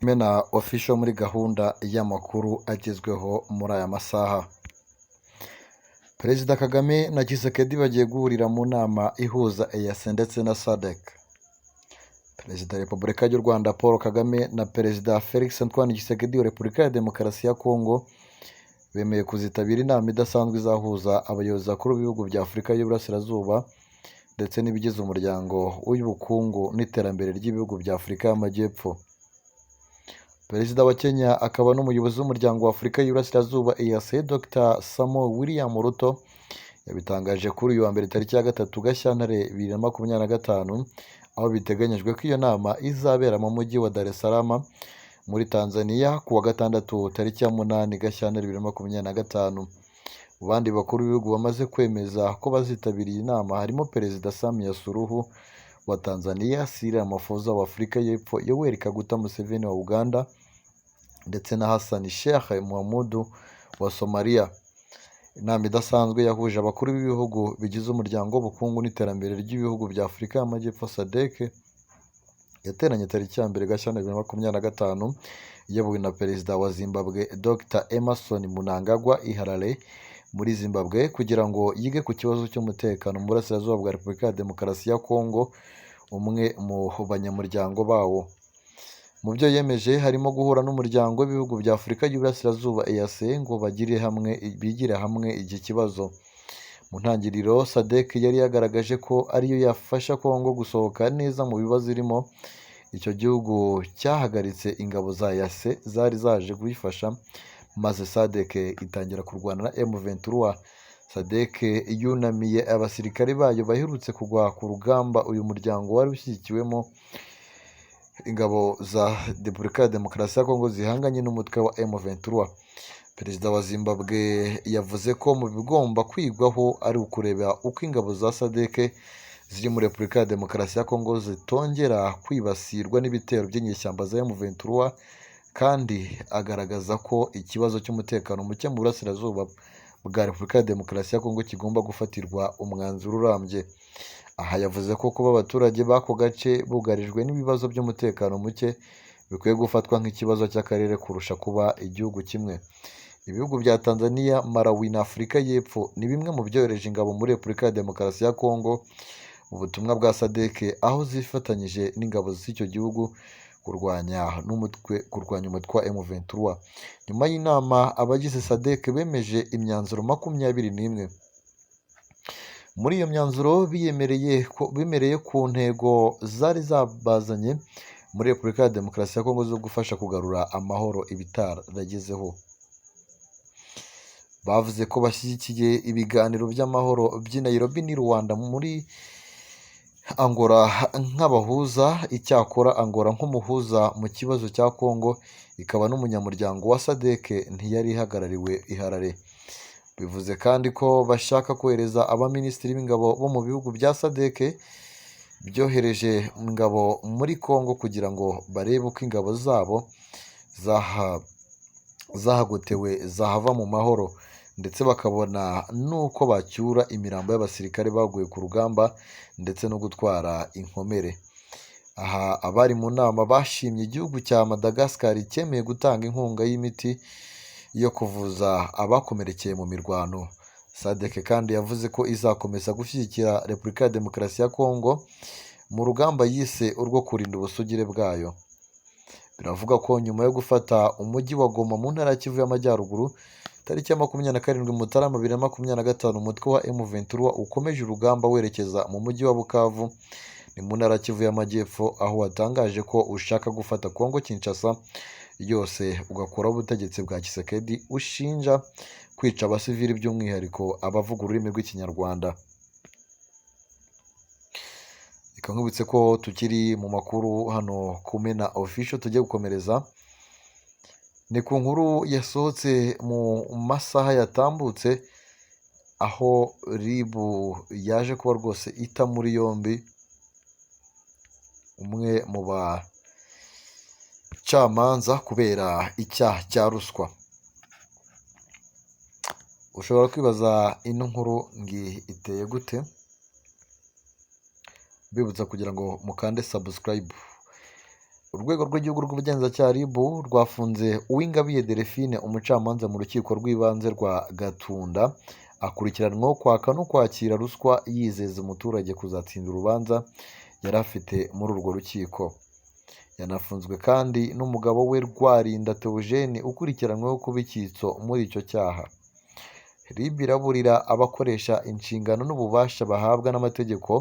Mena Official muri gahunda y'amakuru agezweho muri aya masaha. Perezida Kagame na Tshisekedi bagiye guhurira mu nama ihuza EAC ndetse na SADC. Perezida wa Repubulika y'u Rwanda Paul Kagame na Perezida Felix Antoine Tshisekedi wa Repubulika ya Demokarasi ya Kongo bemeye kuzitabira inama idasanzwe izahuza abayobozi bakuru b'ibihugu bya Afurika y'Uburasirazuba ndetse n'ibigize umuryango w'ubukungu n'iterambere ry'ibihugu bya Afurika y'Amajyepfo. Perezida wa Kenya akaba n'umuyobozi w'umuryango wa Afurika y'Iburasirazuba EAC, Dr Samoei William Ruto, yabitangaje kuri uyu wa mbere tariki ya 3 Gashyantare 2025, aho biteganyijwe ko iyo nama izabera mu mujyi wa Dar es Salaam muri Tanzania ku wa gatandatu tariki ya 8 Gashyantare 2025. Mu bandi bakuru b'ibihugu bamaze kwemeza ko bazitabira iyi nama harimo Perezida Samia Suluhu wa Tanzania, Cyril Ramaphosa wa Afurika y'Epfo, Yoweri Kaguta Museveni wa Uganda ndetse na Hassan Sheikh Mohamud wa Somalia. Inama idasanzwe yahuje abakuru b'ibihugu bigize umuryango w'ubukungu n'iterambere ry'ibihugu bya Afurika y'Amajyepfo SADC yateranye tariki ya 1 Gashyantare 2025, iyobowe na Perezida wa Zimbabwe Dr Emmerson Mnangagwa i Harare muri Zimbabwe kugira ngo yige ku kibazo cy'umutekano mu burasirazuba bwa Repubulika ya Demokarasi ya Kongo, umwe mu banyamuryango bawo. Mu byo yemeje harimo guhura n'umuryango w'ibihugu bya Afurika y'Iburasirazuba EAC ngo bigire hamwe iki kibazo. Mu ntangiriro SADC yari yagaragaje ko ariyo yafasha Kongo gusohoka neza mu bibazo irimo. Icyo gihugu cyahagaritse ingabo za EAC zari zaje kuyifasha, maze SADC itangira kurwana na M23. SADC yunamiye abasirikare bayo baherutse kugwa ku rugamba uyu muryango wari ushyigikiwemo ingabo za Repubulika ya Demokarasi ya Kongo zihanganye n'umutwe wa M23. Perezida wa Zimbabwe yavuze ko mu bigomba kwigwaho ari ukureba uko ingabo za SADC ziri muri Repubulika ya Demokarasi ya Kongo zitongera kwibasirwa n'ibitero by'inyeshyamba za M23, kandi agaragaza ko ikibazo cy'umutekano muke mu burasirazuba bwa Repubulika ya Demokarasi ya Kongo kigomba gufatirwa umwanzuro urambye. Aha yavuze ko kuba abaturage b'ako gace bugarijwe n'ibibazo by'umutekano muke bikwiye gufatwa nk'ikibazo cy'akarere kurusha kuba igihugu kimwe. Ibihugu bya Tanzania, Malawi na Afurika y'Epfo ni bimwe mu byohereje ingabo muri Repubulika ya Demokarasi ya Kongo mu butumwa bwa SADC, aho zifatanyije n'ingabo z'icyo gihugu kurwanya umutwe wa M23. Nyuma y'inama abagize SADC bemeje imyanzuro 21. Muri iyo myanzuro bimereye ku ntego zari zabazanye muri Repubulika ya Demokarasi ya Kongo zo gufasha kugarura amahoro ibitaragezeho. Bavuze ko bashyigikiye ibiganiro by'amahoro by'i Nairobi n'i Luanda muri Angola nk'abahuza. Icyakora Angola nk'umuhuza mu kibazo cya Kongo ikaba n'umunyamuryango wa SADC ntiyari ihagarariwe i Harare. Bivuze kandi ko bashaka kohereza abaminisitiri b'ingabo bo mu bihugu bya SADC byohereje ingabo muri Kongo kugira ngo barebe uko ingabo zabo zahagotewe zahava mu mahoro, ndetse bakabona n'uko bacyura imirambo y'abasirikare baguye ku rugamba ndetse no gutwara inkomere. Aha abari mu nama bashimye igihugu cya Madagascar cyemeye gutanga inkunga y'imiti yo kuvuza abakomerekeye mu mirwano. SADC kandi yavuze ko izakomeza gushyigikira Repubulika ya Demokarasi ya Kongo mu rugamba yise urwo kurinda ubusugire bwayo. Biravuga ko nyuma yo gufata umujyi wa Goma mu ntara ya Kivu y'Amajyaruguru tariki ya 27 Mutarama 2025, umutwe wa M23 ukomeje urugamba werekeza mu mujyi wa Bukavu, ni mu ntara ya Kivu y'Amajyepfo, aho watangaje ko ushaka gufata Kongo Kinshasa yose ugakuraho ubutegetsi bwa Tshisekedi ushinja kwica abasivili by'umwihariko abavuga ururimi rw'Ikinyarwanda. Reka nkwibutse ko tukiri mu makuru hano ku Mena Official, tugiye gukomereza ni ku nkuru yasohotse mu masaha yatambutse, aho RIB yaje kuba rwose ita muri yombi umwe mu bacamanza kubera icyaha cya ruswa. Ushobora kwibaza ino nkuru ngi iteye gute? Mbibutsa kugira ngo mukande subscribe. Urwego rw'Igihugu rw'Ubugenzacyaha RIB rwafunze Uwingabiye Delphine, umucamanza mu rukiko rw'ibanze rwa Gatunda, akurikiranweho kwaka no kwakira ruswa yizeza umuturage kuzatsinda urubanza yari afite muri urwo rukiko. Yanafunzwe kandi n'umugabo we Rwarinda Theogene ukurikiranyweho kuba icyitso muri icyo cyaha. RIB iraburira abakoresha inshingano n'ububasha bahabwa n'amategeko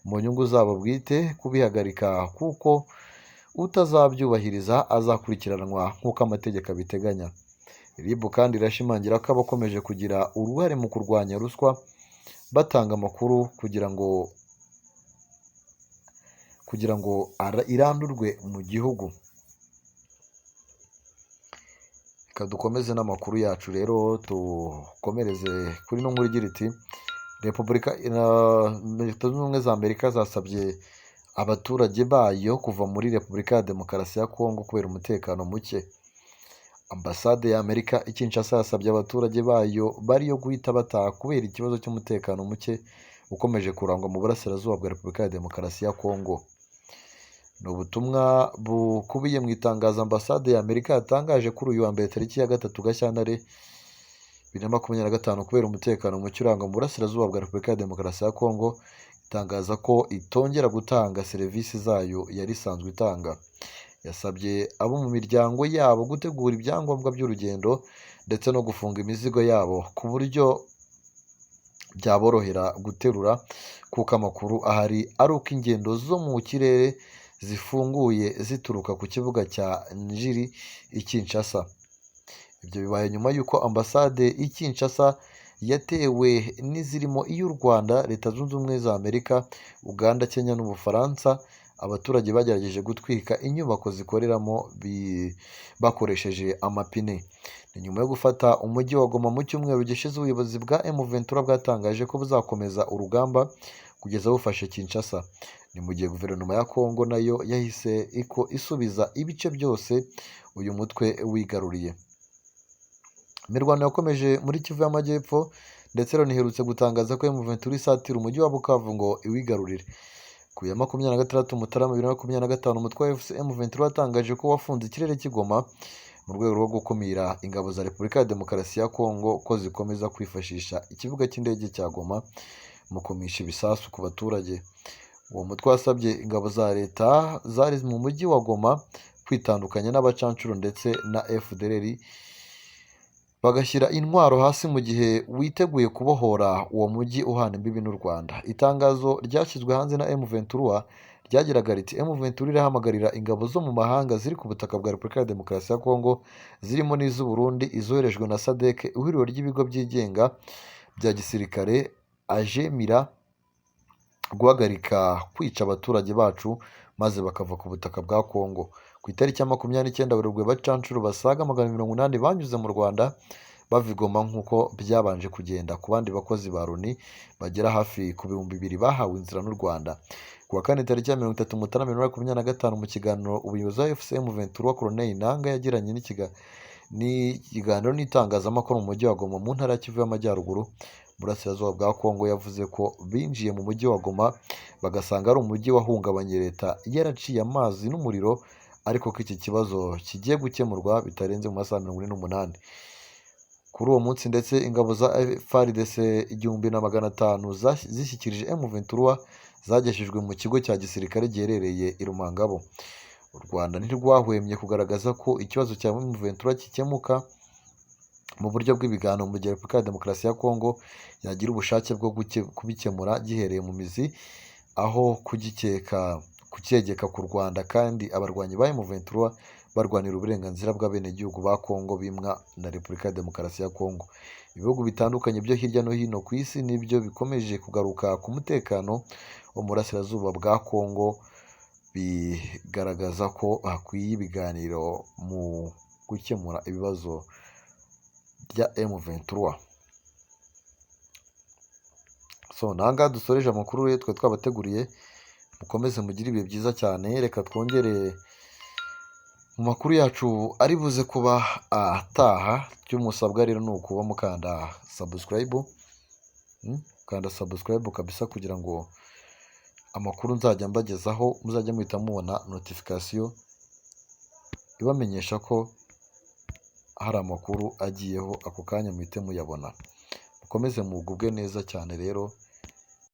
mu nyungu zabo bwite kubihagarika kuko utazabyubahiriza azakurikiranwa nk'uko amategeko abiteganya. RIB kandi irashimangira ko abakomeje kugira uruhare mu kurwanya ruswa batanga amakuru kugira ngo irandurwe mu gihugu. Reka dukomeze n'amakuru yacu rero, dukomereze kuri ino nkuru igira iti: Repubulika Leta Zunze Ubumwe za Amerika zasabye abaturage bayo kuva muri Repubulika ya Demokarasi ya Kongo kubera umutekano muke. Ambasade ya Amerika i Kinshasa yasabye abaturage bayo bariyo guhita bataha kubera ikibazo cy'umutekano muke ukomeje kurangwa mu burasirazuba bwa Repubulika ya Demokarasi ya Kongo. Ni ubutumwa bukubiye mu itangazo ambasade ya Amerika yatangaje kuri uyu wa mbere, tariki ya 3 Gashyantare 2025, kubera umutekano muke urangwa mu burasirazuba bwa Repubulika ya Demokarasi ya Kongo, itangaza ko itongera gutanga serivisi zayo yari isanzwe itanga. Yasabye abo mu miryango yabo gutegura ibyangombwa by'urugendo ndetse no gufunga imizigo yabo ku buryo byaborohera guterura, kuko amakuru ahari ari uko ingendo zo mu kirere zifunguye zituruka ku kibuga cya Njiri i Kinshasa. Ibyo bibaye nyuma y'uko ambasade i Kinshasa yatewe n'izirimo iy'u Rwanda, Leta Zunze Ubumwe za Amerika, Uganda, Kenya n'Ubufaransa. Abaturage bagerageje gutwika inyubako zikoreramo bakoresheje amapine. Ni nyuma yo gufata umujyi wa Goma mu cyumweru gishize, ubuyobozi bwa M23 bwatangaje ko buzakomeza urugamba kugeza bufashe Kinshasa. Ni mu gihe guverinoma ya Kongo nayo yahise iko isubiza ibice byose uyu mutwe wigaruriye. Imirwano yakomeje muri Kivu y'Amajyepfo, ndetse Loni iherutse gutangaza ko M23 isatira umujyi wa Bukavu ngo iwigarurire. Ku ya 26 Mutarama 2025, umutwe wa AFC M23 watangaje ko wafunze ikirere cy'i Goma mu rwego rwo gukumira ingabo za Repubulika ya Demokarasi ya Kongo ko zikomeza kwifashisha ikibuga cy'indege cya Goma mu kumisha ibisasu ku baturage. Uwo mutwe wasabye ingabo za leta zari mu mujyi wa Goma kwitandukanya n'abacancuro ndetse na FDLR, bagashyira intwaro hasi mu gihe witeguye kubohora uwo mujyi uhana imbibi n'u Rwanda. Itangazo ryashyizwe hanze na M23 ryagiraga riti: "M23 irahamagarira ingabo zo mu mahanga ziri ku butaka bwa Repubulika ya Demokarasi ya Kongo, zirimo n'iz'u Burundi, izoherejwe na SADC, ihuriro ry'ibigo byigenga bya gisirikare AJEMIRA, guhagarika kwica abaturage bacu maze bakava ku butaka bwa Kongo." Ku itariki ya 29 Werurwe, abacancuro basaga 280 banyuze mu Rwanda bava i Goma, nk'uko byabanje kugenda ku bandi bakozi ba Loni bagera hafi ku 2000 bahawe inzira n'u Rwanda. Ku wa kane, tariki ya 30 Mutarama 2025, mu kiganiro ubuyobozi wa AFC M23 Corneille Nangaa yagiranye n'ikiganiro n'itangazamakuru mu mujyi wa Goma mu ntara ya Kivu y'Amajyaruguru, Burasirazuba bwa Kongo, yavuze ko binjiye mu mujyi wa Goma bagasanga ari umujyi wahungabanye, leta yaraciye amazi n'umuriro, ariko ko iki kibazo kigiye gukemurwa bitarenze mu masaha 48. Kuri uwo munsi ndetse, ingabo za FARDC 1500 zishyikirije M23 zagejejwe mu kigo cya gisirikare giherereye i Rumangabo. U Rwanda ntirwahwemye kugaragaza ko ikibazo cya M23 gikemuka mu buryo bw'ibiganiro, mu gihe Repubulika ya Demokarasi ya Kongo yagira ubushake bwo kubikemura gihereye mu mizi, aho kugikeka kucyegeka ku Rwanda, kandi abarwanyi ba M23 barwanira uburenganzira bw'abenegihugu ba Kongo bimwa na Repubulika ya Demokarasi ya Kongo. Ibihugu bitandukanye byo hirya no hino ku isi nibyo bikomeje kugaruka ku mutekano wo mu burasirazuba bwa Kongo, bigaragaza ko hakwiye ibiganiro mu gukemura ibibazo bya M23. So nangaha dusoreje amakuru rero twari twabateguriye, mukomeze mugire ibihe byiza cyane. Reka twongere mu makuru yacu ari buze kuba ataha. Icyo musabwa rero ni ukuba mukanda subscribe, kanda subscribe kabisa, kugira ngo amakuru nzajya mbagezaho muzajya muhita mubona notification. ibamenyesha ko hari amakuru agiyeho ako kanya, muhite muyabona. Mukomeze mugubwe neza cyane rero.